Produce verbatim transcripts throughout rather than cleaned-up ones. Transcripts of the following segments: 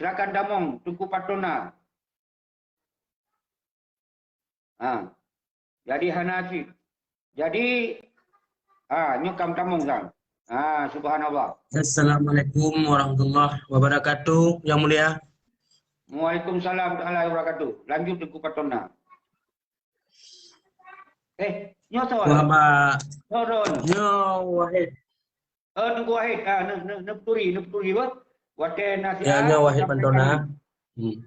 Silakan tamong, Teungku Patona. Ha. Jadi hana cit. Jadi, ha, nyoe kam tamong sang. Ha, subhanallah. Assalamualaikum warahmatullahi wabarakatuh, Yang Mulia. Waalaikumsalam warahmatullahi wabarakatuh. Lanjut Teungku Patona. Eh, nyoe soe? Wah, ba- Nyoe Ron. Nyoe Wahid. Eh, Teungku Wahid, ah, ne, ne, neuputuri, neuputuri, bah. Watèe nasihat, ya, nyoe Wahid Pantona. Hmm.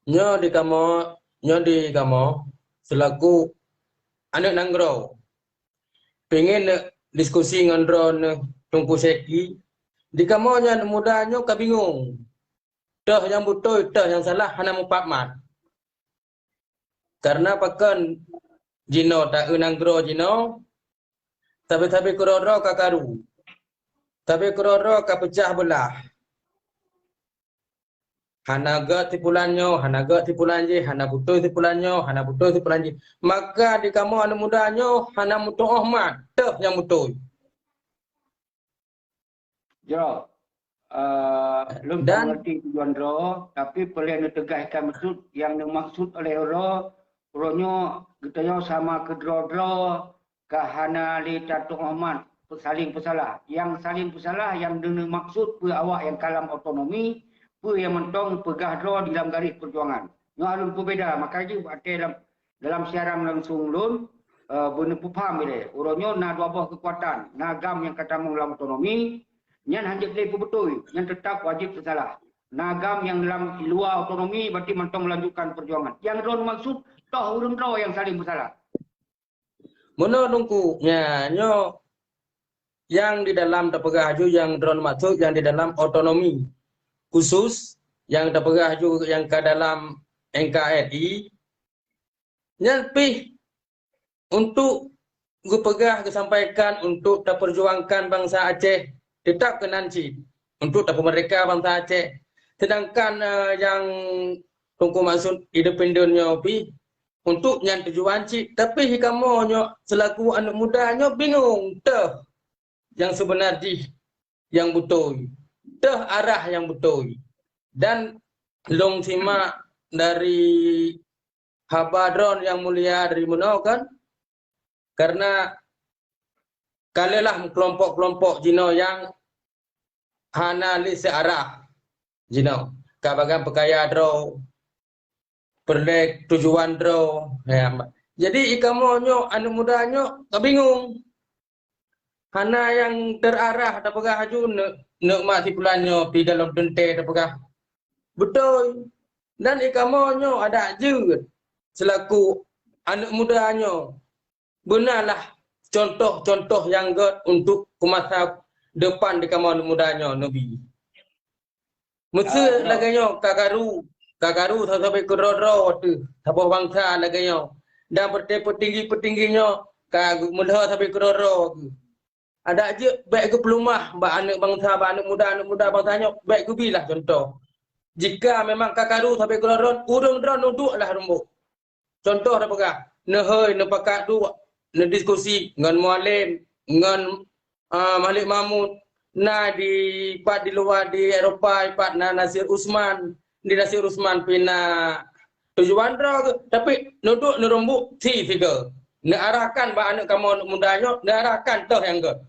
Nyoe di kamoe, nyoe di kamoe, selaku aneuk nanggroe, pengen neuk diskusi ngon droeneuh Teungku Syeki. Di kamoe nyan muda nyoe ka bingung. Toh nyang beutôi, toh nyang salah, hana mupat mat. Karena pakon jinoe ta-eu nanggroe jinoe, sabe-sabe keudroe-droe ka karu. Sabe keudroe-droe ka peucah beulah. Hana gèt sipulan nyoe, hana gèt sipulan jih, hana beutôi sipulan nyoe, hana beutôi sipulan jih. Maka di kamoe aneuk muda nyoe hana meutu'oh mat, toh nyang beutôi. Jroh, eh, lôn ka mengerti tujuan droe, tapi peureulèe neutegaskan maksud nyang neumaksud oleh droe, uroe nyoe geutanyoe sama keudroe-droe ka hana lé tatu'oh mat, saléng peusalah. Nyang saléng peusalah nyang neumaksud peue awak nyang ka lam otonomi, peue nyang mantong peugah droe di lam garéh peujuangan. Nyoe ulôn peubeda, maka jih watèe lam Dalam siaran langsung lôn, eh, beuneupeupaham ilèe, uroe nyoe na dua boh keukuatan, na GAM nyang ka tamong lam otonomi, nyan hanjeuet lé peubeutôi, nyan teutap wajéb peusalah. Na GAM nyang lam luwa otonomi, berarti mantong melanjutkan peujuangan. Nyang droeneuh maksud, toh ureueng droe nyang saléng peusalah. Meunoe Teungku, nya, nyoe nyang di dalam tapeugah aju nyang droeneuh maksud nyang di dalam otonomi khusus, nyang tapeugah aju nyang ka dalam N K R I, nyan pih untuk geupeugah, geusampaikan untuk tapeujuangkan bansa Aceh, teutap keunan cit untuk tapeumerdeka bansa Aceh. Seudangkan, eh, nyang Teungku maksud independen nyoe pih untuk nyan tujuan cit, tapi kamoe nyoe selaku aneuk muda nyoe bingung, toh nyang seubeuna jih nyang beutôi, toh arah nyang beutôi. Dan lôn simak dari haba droeneuh Yang Mulia dari meunoe kan, karena ka lheueh lah meukelompok-kelompok jinoe nyang hana lé seuarah jinoe. Ka bagan peukaya droe, peureulèe tujuan droe. Ya, jadi i kamoe nyoe aneuk muda nyoe ka bingung. Hana nyang terarah tapeugah aju neuk, neuk mat sipulan nyoe pih dalam teuntèe tapeugah. Beutôi. Dan i kamoe nyoe adak jeuet selaku aneuk muda nyoe. Beunalah contoh-contoh nyang gèt untuk keu masa depan di kamoe aneuk muda nyoe neubi. Meuseu lagèe nyoe ka karu, ka karu sabe-sabe keudroe-droe teuh saboh bansa lagèe nyoe. Dan peutinggi-peutinggi nyoe ka meulhô sabe keudroe-droe geuh. Adak jeuet bèk geupeulumah bak aneuk bansa, bak aneuk muda, aneuk muda bansa nyoe bèk geubilah contoh. Jika memang ka karu sabe keudroe-droe, ureueng droe neuduek lah rumbok. Contoh tapeugah, neuhôi, neupakat duek, neudiskusi ngon Mualem, ngon, ah, Malik Mahmud, na di pat di luwa di Eropa, pat na Nasir Usman, di Nasir Usman pih na tujuan droe geuh, tapi neuduek neurumbok si sigoe. Neuarahkan bak aneuk kamoe aneuk muda nyoe, neuarahkan toh nyang gèt.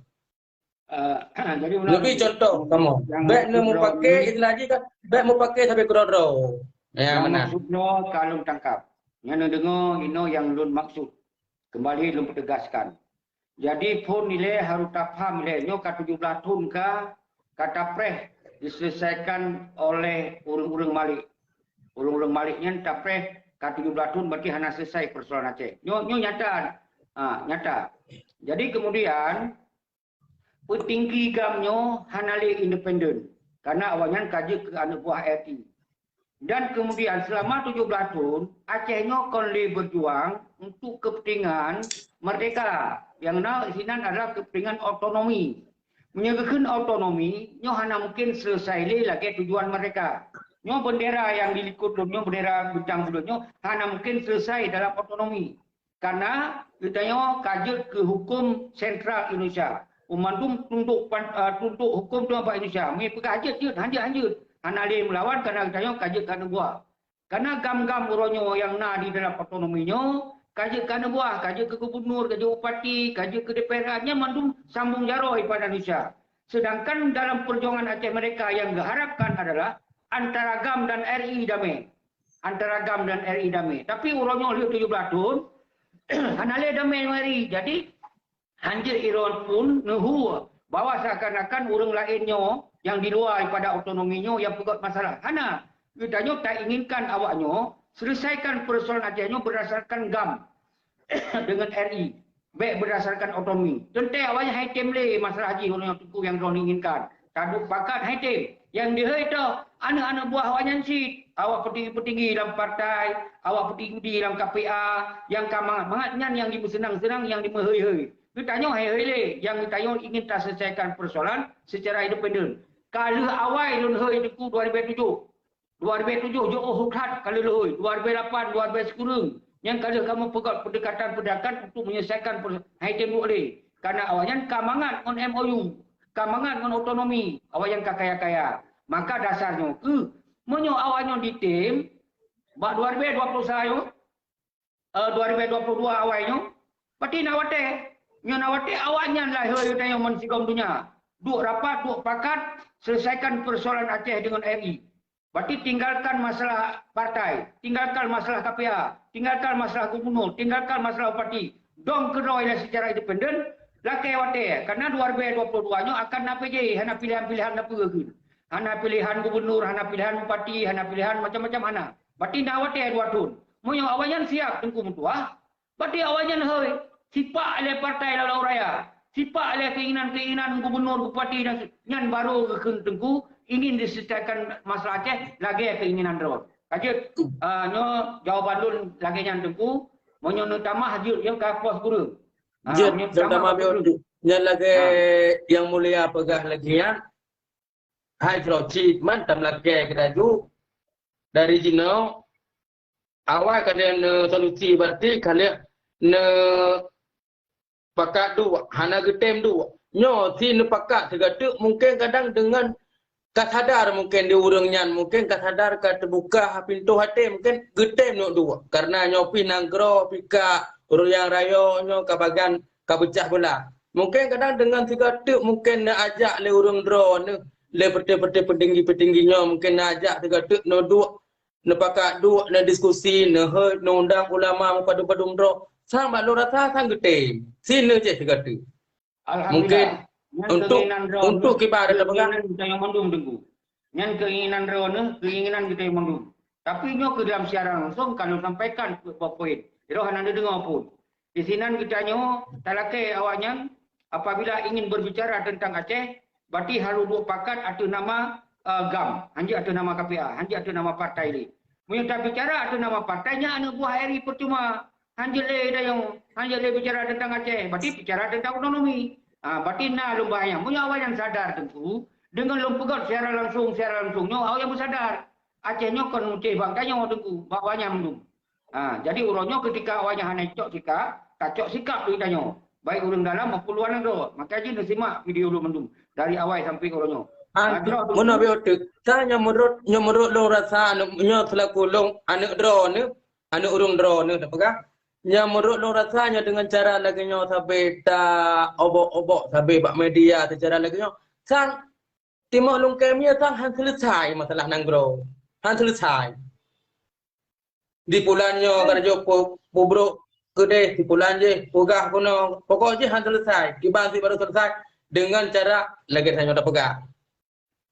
Eh, jadi, neubi contoh kamoe. Bèk neumupake, istilah jih kan, bèk mupake sabe keudroe-droe. Ya, meunan. Maksud nyoe ka lôn tangkap. Nyan neudeungoe inoe nyang lôn maksud. Kembali lôn peutegaskan. Jadi, phôn ilèe harôh tapaham ilèe. Nyoe ka tujoh blah thôn ka, ka tapreh diselesaikan oleh ureueng-ureueng Malik. Ureueng-ureueng Malik nyan tapreh ka tujoh blah thôn, berarti hana selesai persoalan Aceh. Nyoe, nyoe nyata. Ha, nyata. Jadi, kemudian, peutinggi GAM nyoe hana lé independen, karena awaknyan ka jeuet keu aneuk buah R I. Dan kemudian selama tujoh blah thôn, Aceh nyoe kon lé berjuang untuk kepentingan merdeka. Nyang na sinan adalah kepentingan otonomi. Meunyoe geukheun otonomi, nyoe hana mungkin selesai lé lagèe tujuan merdeka. Nyoe bendera nyang di likot lôn nyoe, bendera bintang buleuen nyoe, hana mungkin selesai dalam otonomi. Karena geutanyoe ka jeuet keu huköm sentral Indonesia. Banmandum tunduk pan-, eh, tunduk huköm teuma bak Indonesia. Meunyoe peugah jeuet, jeuet, hanjeuet, hanjeuet. Hana lé meulawan karena geutanyoe ka jeuet keu aneuk buah. Karena GAM-GAM uroe nyoe nyang na di dalam otonomi nyoe, ka jeuet keu aneuk buah, ka jeuet keu gubernur, ka jeuet bupati, ka jeuet keu D P R A, nyan mandum sambung jaroe Indonesia. Sedangkan dalam perjuangan Aceh Merdeka yang diharapkan adalah antara GAM dan R I damai. Antara GAM dan R I damai. Tapi uroe nyoe lheueh tujoh blaih thon, hana lé damai ngon R I. Jadi, hanjeuet droe pun neuhue bahwa seakan-akan ureuëng laén nyoe nyang di luwa daripada otonomi nyoe nyang peugöt masalah. Hana. Geutanyoe tainginkan awak nyoe selesaikan persoalan Aceh nyoe berdasarkan GAM dengan R I. Bék berdasarkan otonomi. Teuntée awaknyan han item lé masalah jih ureuëng nyang teungku nyang droeneuh inginkan. Taduek pakat han item. Nyang deuhôi toh aneuk-aneuk buah awaknyan cit. Awak peutinggi-peutinggi lam partai, awak peutinggi-peutinggi lam K P A, nyang ka mangat-mangat nyan nyang jimeuseunang-seunang, nyang jimeuhôi-hôi. Geutanyoe hai-hai lé, nyang geutanyoe ingin taselesaikan persoalan secara independen. Ka lheueh awai lôn hôi teungku dua ribèe tujoh. Dua ribèe tujoh jiôh that ka lheueh lôn hôi, dua ribèe lapan, dua ribèe sikureueng. Nyang ka lheueh kamoe peugöt pendekatan-pendekatan untuk menyelesaikan per-, hai tembok lé. Karena awaknyan ka mangat ngon M O U, ka mangat ngon otonomi, awaknyan ka kaya-kaya. Maka dasar nyoe keuh, meunyoe awaknyoe ditem, bak dua ribèe dua ploh sa nyoe, eh, dua ribèe dua ploh dua awai nyoe, pasti na watèe. Nyoe na watèe awaknyan lahé tanyoe meusigom donya. Duek rapat, duek pakat, selesaikan persoalan Aceh dengan R I. Berarti tinggalkan masalah partai, tinggalkan masalah K P A, tinggalkan masalah gubernur, tinggalkan masalah bupati. Dong keudroe secara independen, lakèe watèe. Karena dua ribèe dua ploh dua nyoe akan na P J, hana pilihan-pilihan na peue keuh. Hana pilihan gubernur, hana pilihan bupati, hana pilihan macam-macam hana. Berarti na watèe dua thon. Meunyoe awaknyan siap teungku meutuah, berarti awaknyan hôi, sipak lé partai lalu raya, sipak lé keinginan-keinginan gubernur, bupati dan se-, nyan baru geukheun teungku ingin diselesaikan masalah Aceh lagèe keinginan droe. Ka jeuet, ah, nyoe jawaban lôn lagèe nyan teungku, meunyoe neutamah jeuet nyang ka pos gureueng. Ah, jeuet, meunyoe terutama tamah beliau gureueng. Nyan lagèe ah. Yang Mulia peugah lagèe nyan, hai Froci, man tam lakèe keudaju dari jinoe, awai ka lheueh neu solusi, berarti ka lheueh neu pakat duek, hana geutem duek. Nyoe si neupakat sigoe teuk mungken kadang deungon ka sadar mungken di ureuëng nyan, mungken ka sadar ka teubuka pintoe até, mungken geutem duek-duek. Karena nyoe pih nanggroe pih ka ureuëng nyang rayeuk nyoe ka bagan ka peucah beulah. Mungken kadang deungon sigoe teuk mungken neuajak lé ureuëng droeneuh, lé peuté-peuté peutinggi-peutinggi nyoe mungken neuajak sigoe teuk neuduek, neupakat duek, neudiskusi, neuhôi, neuundang ulama meupadum-padum droe. Sang bak lôn rasa sang geutem. Sineuk cit sigoe teuk. Mungkin untuk, untuk kiban ada pegang. Nyan keinginan droe, nyan keinginan geutanyoe mandum teungku. Nyan keinginan droeneuh, keinginan geutanyoe mandum. Tapi nyoe keuh dalam siaran langsung ka lôn sampaikan keu poin. Droe hana neudeungoe pun. Di sinan geutanyoe talakèe awaknyan apabila ingin berbicara tentang Aceh, berarti harôh duek pakat ateueh nama, eh, GAM, hanjeuet ateueh nama K P A, hanjeuet ateueh nama partai lé. Meunyoe tabicara ateueh nama partai, nyan aneuk buah R I percuma. Hanjeuet lé dayong, hanjeuet lé bicara tentang Aceh, berarti bicara tentang otonomi. Ah, berarti na lôn bahayang. Meunyoe awaknyan sadar teungku, deungon lôn peugöt siaran langsung, siaran langsung nyoe awaknyan beusadar. Aceh nyoe kon muté bak tanyoe teungku, bak awaknyan mandum. Ha, jadi uroe nyoe keutika awaknyan hana cok sikap, tacok sikap lé tanyoe, baik ureuëng dalam maupun luwa nanggroe. Maka jih neusimak video lôn mandum dari awai sampai uroe nyoe. Ah, meunoe biotek. Ka nyoe meunurot, nyoe meunurot lôn rasa aneuk, nyoe seulaku lôn aneuk droeneuh, aneuk ureuëng droeneuh tapeugah. Nyoe meunurot lôn rasa nyoe deungon cara lagèe nyoe sabe ta obok-obok sabe bak media teucara lagèe nyoe. Sang Timok lungkée mie sang han selesai masalah nanggroe. Han selesai. Di pulan nyoe ka laju pu-, pubrok keudeh, di pulan jih peugah keunoe. Pokok jih han selesai. Kiban si baru selesai dengan cara lagée tanyoe tapeugah.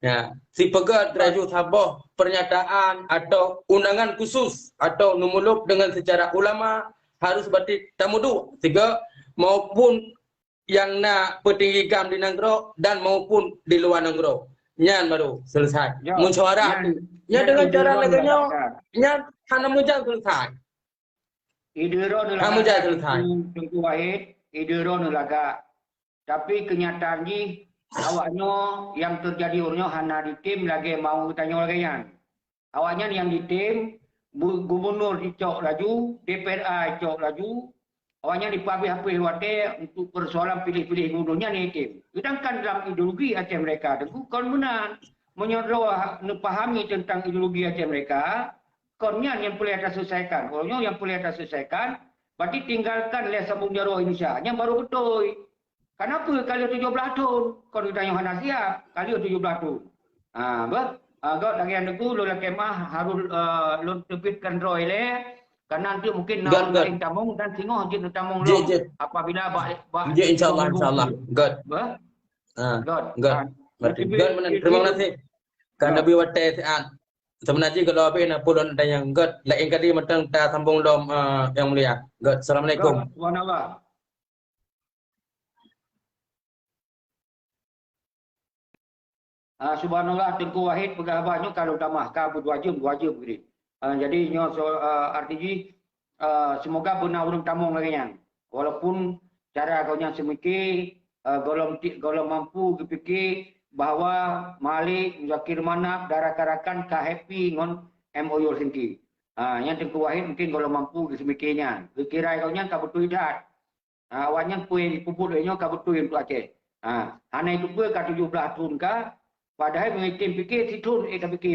Ya, si peugah laju saboh pernyataan atau undangan khusus atau neumulôb dengan secara ulama harus berarti tamuduk tiga maupun nyang na peutinggi GAM di nanggroe dan maupun di luwa nanggroe. Nyan baru selesai. Musyawarah tu. Nyan dengan cara lagée nyoe, nyan hana meujan selesai. Ide droeneuh lagak, Teungku Wahid, ide droeneuh lagak. Tapi keunyataan jih, awak nyoe nyang teujadi uroe nyoe hana jitem lagée mau geutanyoe lagée nyan. Awaknyan nyang jitem, bu-, gubunur jicok laju, D P R A jicok laju, awaknyan jipeuhabéh-habéh watée untuk peusoalan piléh-piléh gubunur nyan nyang jitem. Seudangkan dalam ideologi Aceh Merdeka Teungku kon meunan. meunyoe droe neupahami teuntang ideologi Aceh Merdeka, kon nyan nyang peureulée taseulesaikan. Uroe nyoe nyang peureulée taseulesaikan, berarti tinggalkan lé sambong jaroe Indonesia. Nyan barô beutôi. Kenapa ka lheueh tujoh blaih thon? Kon geutanyoe hana siap, ka lheueh tujoh blaih thon. Ha, beuh? Ha, göt lagée nyan Teungku, lôn lakée meu'ah harôh, eh, lôn teubiet keudroe ilée. Karena nanti mungkin na ureuëng laén tamong dan singoh jeuet neutamong lom apabila bak, bak Jeuet, insya Allah, insya Allah. Göt. Beuh? Ha, göt. Göt. Ha, berarti teubiet, göt, meunan. Terima kasih. Ka neubri watée siat. Seubeuna jih gohlom habéh na peue lôn tanyong. Göt, laén kali mantong tasambong lom, eh, Yang Mulia. Göt, assalamualaikum. Göt, subhanallah. Ah, subhanallah, Teungku Wahid peugah haba nyoe ka lôn tamah, ka beudua jeuem, dua jeuem geude. Ah, jadi nyoe so, ah, arti jih, ah, semoga beuna ureuëng tamong lagée nyan. Walaupun cara gobnyan seumike, ah, gohlom ti-, gohlom mampu geupike bahwa Malik, Muzakir Manaf dan rakan-rakan ka happy ngon M O U Helsinki. Ah, nyan Teungku Wahid mungkin gohlom mampu geuseumike nyan. Geukira gobnyan ka beutôi that. Ha, awaknyan peue nyang jipeubuet lé nyoe ka beutôi untuk Aceh. Ha, hana jiteupeue ka tujoh blaih thon ka, padahai meunyoe tem pike sithon ék tapike